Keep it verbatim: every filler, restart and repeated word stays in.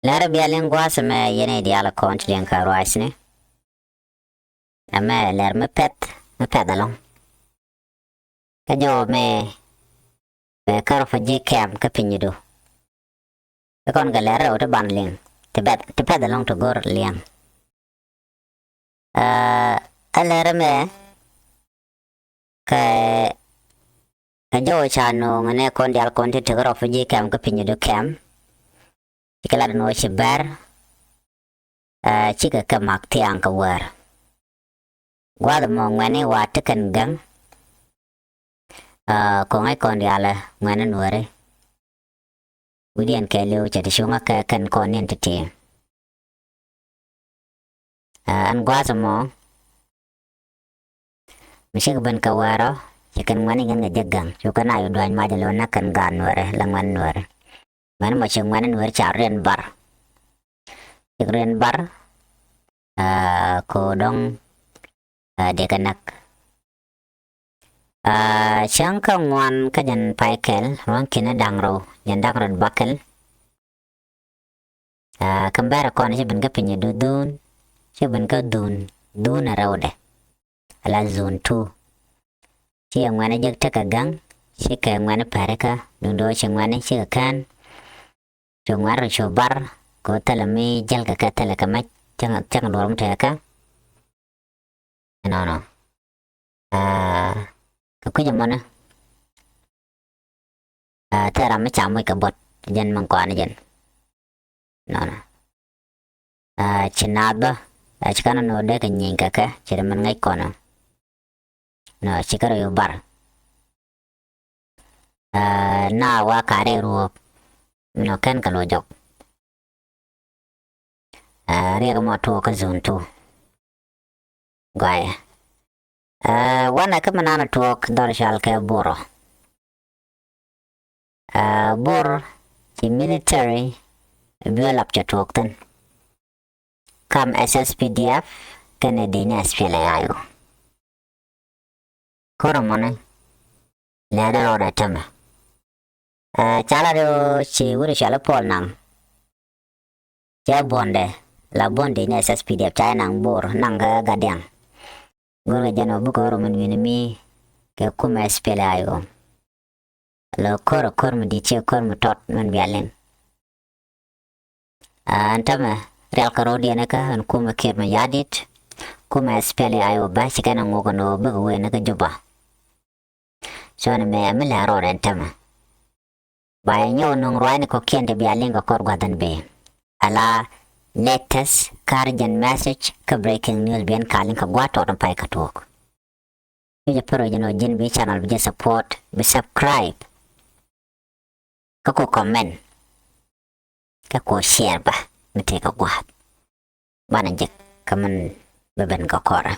Nɛrɛ bia liŋ gua̱a̱th ɛmɛ yɛn i̱ diaal kɔn ti liŋ kä ruacni. Ɛmɛ lɛr mi pɛth, mi pɛth ɛlɔ̱ŋ. Kä jɔw mɛ bɛ kä refugee camp kä pinydu. Ti kɔn kɛ lɛr rɛw ti ban liŋ ti pɛth, ti pɛth ɛlɔ̱ŋ ti go̱r liɛŋ. Aa, ɛ lɛr ɛmɛ kɛ, kɛ jɔw ca nööŋ nɛ kɔn diaal kɔn ti tek refugee camp kä pinydu camp. Cikɛ lat ni wä ci bɛr, aa, cikɛ kɛ mak thiaŋ kɛ wäär. Gua̱th mɔ ŋuɛni wa ti kɛn gäŋ. Aa, ko̱ŋ ɛ kɔn diaal ɛ ŋuɛni nuɔri. Wi̱diɛn kɛ liw cɛ ti cuŋä kɛ kɛn kɔn niɛn ti ti. Aa, ɛn gua̱th mɔ mi cikɛ ben kɛ wäär ɔ, ci kɛn ŋuɛni gɛn kɛ jɛ gäŋ. Cukɛ na yu duany mac ɛ lo̱n nä kɛn gaat nuɔri la ŋuɛni nuɔri. Mɛn mɔ ci ŋuɛni nuɔri ca riɛn bar. Cik riɛn bar, aa, ko dɔŋ, aa, dikɛ näk. Aa, cäŋ kä ŋuan kä jɛn pay kɛl ruaŋ kinɛ da̱ŋ rɛw, jɛn da̱ŋ rɛw bakɛl. Aa, kä bɛr kɔn ci ben kä piny du dhun, ci ben kä dhun, dhun rɛwdɛ. Ala zone two. Ci ɛ ŋuɛni jek tekɛ gäŋ, ci kɛ ŋuɛni pärikä, duundɛ ci ŋuɛni cikɛ kään. Cu ŋuɛni cu bar, kɛ thilɛ mi jäl kɛ kɛ thilɛ kɛ mɛ cäŋ, cäŋ duɔl mi tekɛ kɛ. Nɔnɔ. Aa, kɛ kui̱c ɛmɔni. Aa, thil ram mi ca moc kɛ buɔt jɛn min kɔaani jɛn. Nɔnɔ. Aa, ci naath bä, aa, ci kɛn nɔ dee kɛ nyieeny kɛ kɛ, ci ri min ŋäc kɔnɔ. Nɔ, ci kɛ rɔ yu bar. Aa, na wa ka ri ruɔp. Nɔ kɛn kɛ lo jɔk. Aa, riɛk mɔ tuɔɔk kä zone two. Guayɛ. Aa, wanɛ kä mi nanɛ tuɔɔk dhɔr cal kɛ Bor ɔ. Aa, Bor ci military bi lap cɛ tuɔɔk thin. Kam S S P D F kɛnɛ dini S P L A I O. Kɔrɛ mɔni lɛ dee rɔɔdɛ tämɛ. Aa, cala dee ci wuri cɔal i̱ Paul Nang. Cɛ buɔndɛ la buɔndɛ ni S S P D F ca naŋ Bor naŋ kä Gadiaŋ. Go̱rkɛ jɛn ɔ bikɛ wä rɔ min wi̱ni mi kɛ kumɛ S P L A I O. Lɔ ko̱r ɛ ko̱r mi di̱t ciɛ ko̱r mi tɔt min bia liŋ. Aa, ɛn tämɛ rial kɛ rɔɔdiɛn kä ɛn kumɛ Kiir Mayardit, kumɛ S P L A I O bä ci kɛn ɛ ŋuk ɛn ɣöö bikɛ wee ni kä Juba. So ni mɛ mi lɛ rɔɔdɛ ɛn tämɛ. Ba yɛ nyɔk nuŋ ruacni kɔ̱kiɛn ti bia liŋ kɛ kɔr gua̱dhɛn bee. Ala latest kä urgent message kä breaking news bi ɛn ka liŋ kɛ gua̱a̱th tɔɔt in pay kä tuɔɔk. Cu jɛ pär ɔ jɛn ɔ ji̱n bi channel bi jɛ support, bi subscribe. Kä ku comment. Kä ku share bä mi tëë kɛ gua̱a̱th. Banɛ jek kä min bi ben kɛ kɔrɛ.